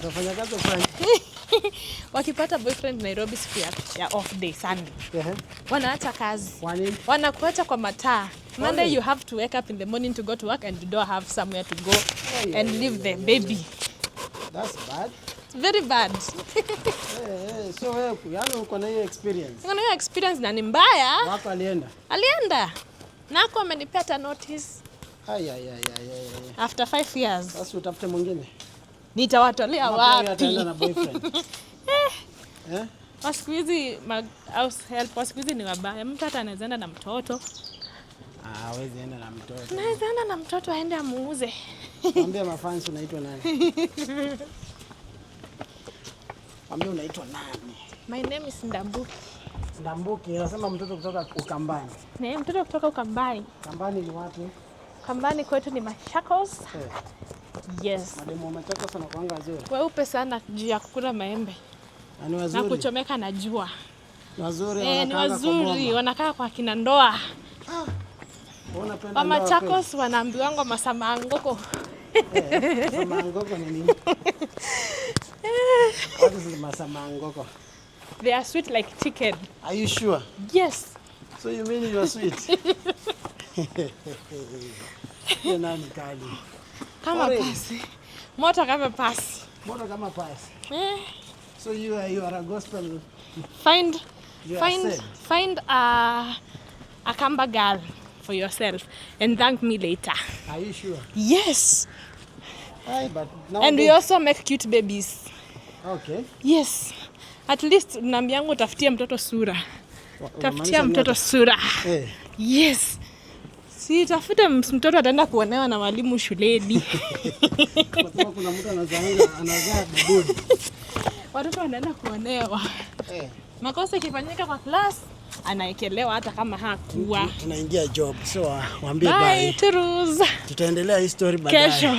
Utafanya kazi ufanye. Wakipata boyfriend Nairobi siku ya off day, Sunday, wanaacha kazi. Kwa nini? Wanakuacha kwa mataa. Monday Really? You have to wake up in the morning to go to work and you don't have somewhere to go and leave the baby. That's bad. It's very bad. So wewe, yani, uko na hiyo experience. Niko na hiyo experience na ni mbaya. Wako alienda. Alienda. Nako amenipea hata notice Ai, ai, ai, ai, ai, ai. After 5 years. Sasa utafute mwingine. Nitawatolea Ama pia huyo ataenda wapi? na boyfriend. Eh? Wa siku hizi, house help wa siku hizi ni wabaya. Mtu hata anaweza enda na mtoto. Ah, hawezi enda na mtoto. Anaweza enda na mtoto aende amuuze. Mwambie mafans unaitwa nani? Mwambie unaitwa nani? My name is Ndambuki. Ndambuki, anasema mtoto kutoka Ukambani. Ni mtoto kutoka Ukambani. Ukambani ni wapi? Ukambani kwetu ni Machakos. Yes. Mademu wa Machakos wanakuanga wazuri. Weupe sana juu ya kukula maembe Na ni na wazuri. kuchomeka na jua. Ni wazuri. Eh, ni wanakaanga kwa wazuri, boma. Wanakaa kwa kina ndoa. Wewe unapenda Wa ndoa kweli? Machakos wanaambiwangwa masamangoko. Eh, masamangoko ni nini? What is masamangoko? They are sweet like chicken. Are you sure? Yes. So you mean you are sweet? Hiyo nani kali? Kama Orange. pasi. Moto kama pasi. Moto kama pasi. Eh, So you are a gospel. Find You are find saved. Find a Kamba girl for yourself and thank me later. Are you sure? Yes. Aye, but now And we also make cute babies. Okay. Yes. At least naambiangu utafutie mtoto sura. Tafutia Unamaanisha mtoto sura. Eh. Yes. Si tafute mtoto ataenda kuonewa na walimu shuleni. Kwa sababu kuna mtu anazaa babuni. Watoto wanaenda kuonewa. Eh. Makosa ikifanyika kwa class anaekelewa hata kama hakuwa. Tunaingia job. So waambie Bye, bye. turus. Tutaendelea hii story baadaye. Kesho.